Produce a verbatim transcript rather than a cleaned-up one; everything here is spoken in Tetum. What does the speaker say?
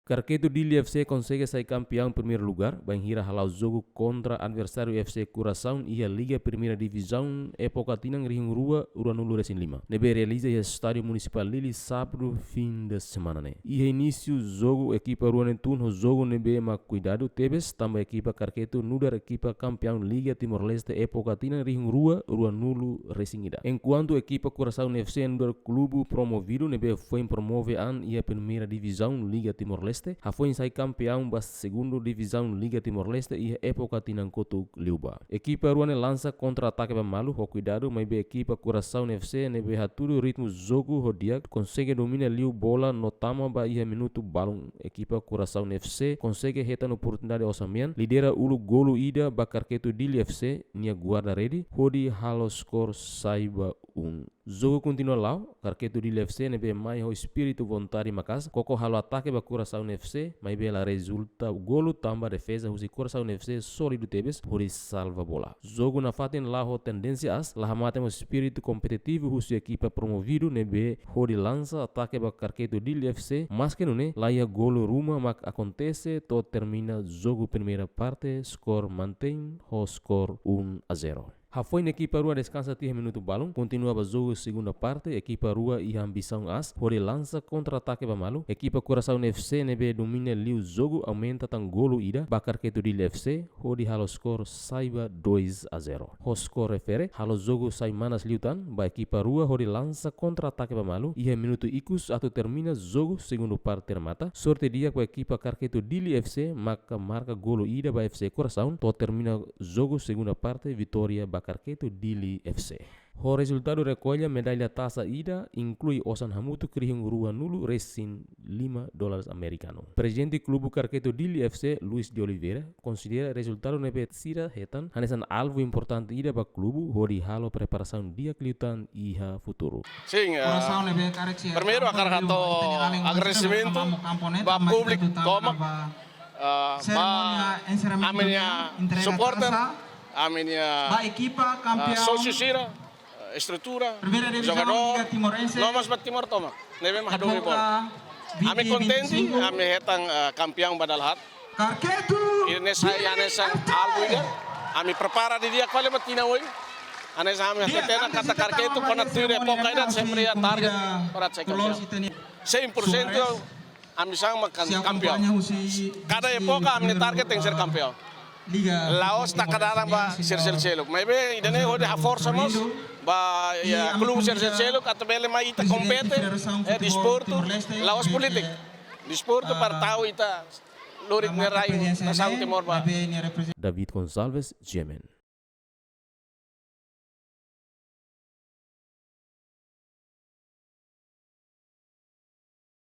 Karketu Dili F C konsege sai kampeaun primeiru lugar, bainhira hala'o jogu kontra adversáriu F C Kurasaun iha Liga Primeira Divizaun époka tinan rihun rua ruanulu-resin-lima, ne'ebé realiza iha Estádiu Munisipál Dili, sábadu, fim de semana ne'e. Iha inísiu jogu, ekipa rua ne'e tun ho jogu ne'ebé mak kuidadu tebes, tanba ekipa Karketu nu'udar ekipa kampeaun Liga Timor-Leste époka tinan rihun rua ruanulu-resin-ida. Enkuantu ekipa Kurasaun F C nu'udar klubu promovidu ne'ebé foin promove an iha Primeira Divizaun Liga Timor-Leste, hafoin sai kampeaun ba Segundu Divizaun Liga Timor-Leste iha époka tinan kotuk liubá. Ekipa rua ne'e lansa kontra-atake ba malu ho kuidadu, maibé ekipa Kurasaun F C ne'ebé hatudu ritmu jogu ho di'ak, konsege domina liu bola no tama ba iha minutu balun. Ekipa Kurasaun F C konsege hetan oportunidade osan-mean, lidera uluk golu ida ba Karketu Dili F C nia guarda-rede, hodi halo skor sai ba un. Jogu kontinua la'o, Karketu Dili F C ne'ebé mai ho espíritu vontade maka'as, koko halo atake ba Kurasaun F C, maibé la rezulta golu tanba defeza husi Kurasaun F C sólidu tebes hodi salva bola. Jogu nafatin la'o ho tendénsia aas, la hamate mós espíritu kompetitivu husi ekipa promovidu ne'ebé hodi lansa atake ba Karketu Dili F C, maske nune'e laiha golu ruma mak akontese to'o termina jogu primeira parte, skor mantein ho skor un a zero. Hafoin ekipa rua deskansa tiha minutu balun, kontinua ba jogu segunda parte, ekipa rua iha ambisaun aas hodi lansa kontra-atake ba malu, ekipa Kurasaun F C ne'ebé domina liu jogu aumenta tan golu ida ba Karketu Dili F C, hodi halo skor sai ba dois a zero. Ho skor refere, halo jogu sai manas liután ba ekipa rua hodi lansa kontra-atake ba malu iha minutu ikus atu termina jogu segundu parte remata. Sorte di'ak ba ekipa Karketu Dili F C maka marka golu ida ba F C Kurasaun to'o termina jogu segunda parte, vitória ba Karketu Dili F C. Ho rezultadu rekolla medalla tasa ida, inklui osan hamutuk rihun ruanulu-resin-lima dólares amerikanu. Prezidente klubu Karketu Dili F C, Luis de Oliveira, konsidera rezultadu ne'ebé sira hetan hanesan alvu importante ida ba klubu hodi halo preparasaun di'ak liután iha futuru. Sin, eh, Kurasaun ne'ebé karik sira primeiru, hakarak hato'o agradesimentu ba públiku tomak, eh, ba ami-nia suporter, ami-nia, eh, sósiu sira, eh, estrutura, jogadór, no mós ba Timor tomak ne'ebé mak hadomi bola. Ami kontente, ami hetan, eh, kampeaun ba dala haat. Karketu, ida-ne'e sai hanesan alvu ida. Ami prepara didi'ak fali ba tinan oin. Hanesan ami hateten katak Karketu kona tuir époka ida sempre iha target para ser kampeaun. Cem por cento ambisaun mak kampeaun. Kada époka ami-nia target tenke ser kampeaun. La'ós taka dalan ba sira seluk-seluk. Maibé ida-ne'e hodi haforsa mós ba, ya, klube sira seluk-seluk atu bele mai ita kompete, eh, desportu, la'ós polítika. Desportu para tau ita lori nia rai nasaun Timor ba. David Gonçalves, G M N.